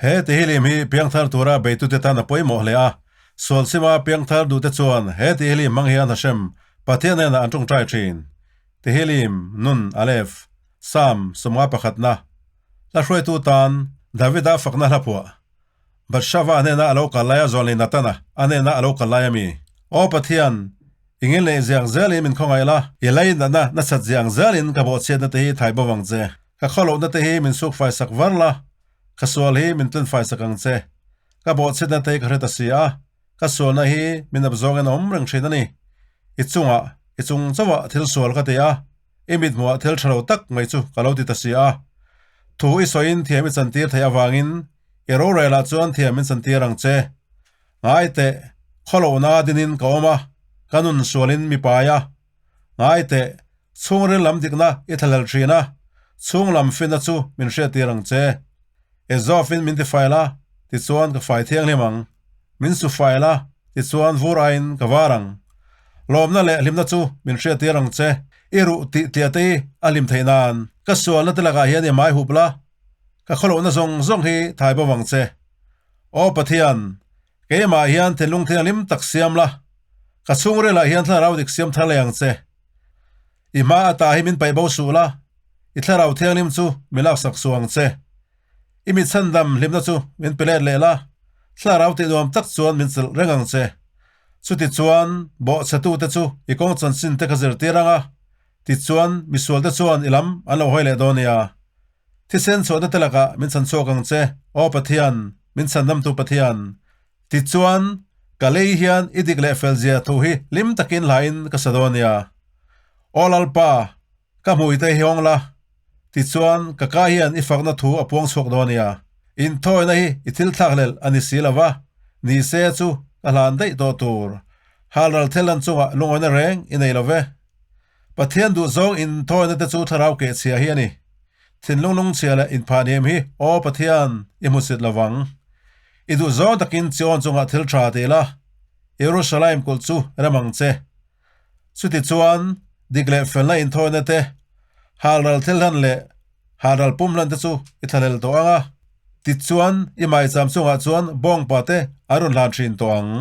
He Tehillim hi piangthar tura beitute tan a pawimawh hle a, sual sima piangthar duhte chuan he Tehillim hmang hian Hashem, Pathian hnenah an tawngtai thin. Tehillim, Nun, Aleph, Psalm 50 pakhatna, Hla hruaitu tan Davida fakna hla phuah. Batshava hnena a lo kal laia Zawlnei Natana a hnena a lo kal lai a mi? Aw Pathian, i ngil neih ziang zelin min khawngaih la, i lei natna nasat ziang zelin ka bawhchhiatna te hi thai bo vang che. Ka khawlohna te hi min suk faisak var la, ka sual hi min tlun faisak ang che. Ka bawhchhiatna te hi ka hre ta si a, ka sualna hi min ap zawngin a awm reng thin a ni. I chungah, i chung chauhah thil sual ka ti a, I mithmuhah thil tha lo tak mai chu ka lo ti ta si a. Thu i sawiin thiam i chantir theih avangin i rorelah chuan thiam min chantir ang che. Ngai teh, khawlohna dinin ka awm a, ka nun sualin mi pai a. Ngai teh, chhungril lam dikna i thlahlel thin a, chhung lam finna chu min hriattir ang che. I zawfin min tifai la, tichuan ka fai thianghlim ang. Min su fai la, tichuan vur aiin ka var ang. Lawmna leh hlimna chu min hriattir ang che. I ruh tih tliah te hi a hlim theih nan. Ka sualna te lakah hian i hmai hup la, ka khawlohna zawng zawng hi thai bo vang che. Aw Pathian, keimah hian thinlung thianghlim tak siam la, ka chhungrilah hian thlarau dik siam thar leh ang che. I hma ata hi min paih bo suh la, i thlarau thianghlim chu mi laksak suh ang che. I mi chhandam hlimna chu min pe let leh la, thlarau tih nuam tak chuan min chelh reng ang che. Chutichuan, bawhchhetute chu i kawng chanchin te ka zirtir ang a, tichuan misualte chuan i lam an lo hawi leh dawn nia. Thisen chhuahna te lakah min chhan chhuak ang che, Aw Pathian, min chhandamtu Pathian. Tichuan, ka lei hian i dik leh fel zia thu hi hlim takin hlain ka sa dawn nia. Aw Lalpa, ka hmuite hi hawng la, Tichuan, ka ka hian i fakna thu a puang chhuak dawn nia. Inthawina hi i thil thlakhlelh a ni si lo va, ni se chu ka hlan daih tawh tur. Halral thil lan chungah lungawina reng i nei lo ve. Pathian duhzawng inthawina te chu thlarau kehchhia hi a ni. Thinlung lungchhia leh inphahniam hi Aw Pathian, i hmusit lo vang. I duhzawng takin Chion chungah thil tha ti la, Jerusalem kulh chu rem ang che. Chutichuan, dik leh felna inthawina te, halral thil hlan leh halral pum hlan te chu i thlahlel tawh ang a, tichuan i maicham chungah chuan bawngpa te an rawn hlan thin tawh ang.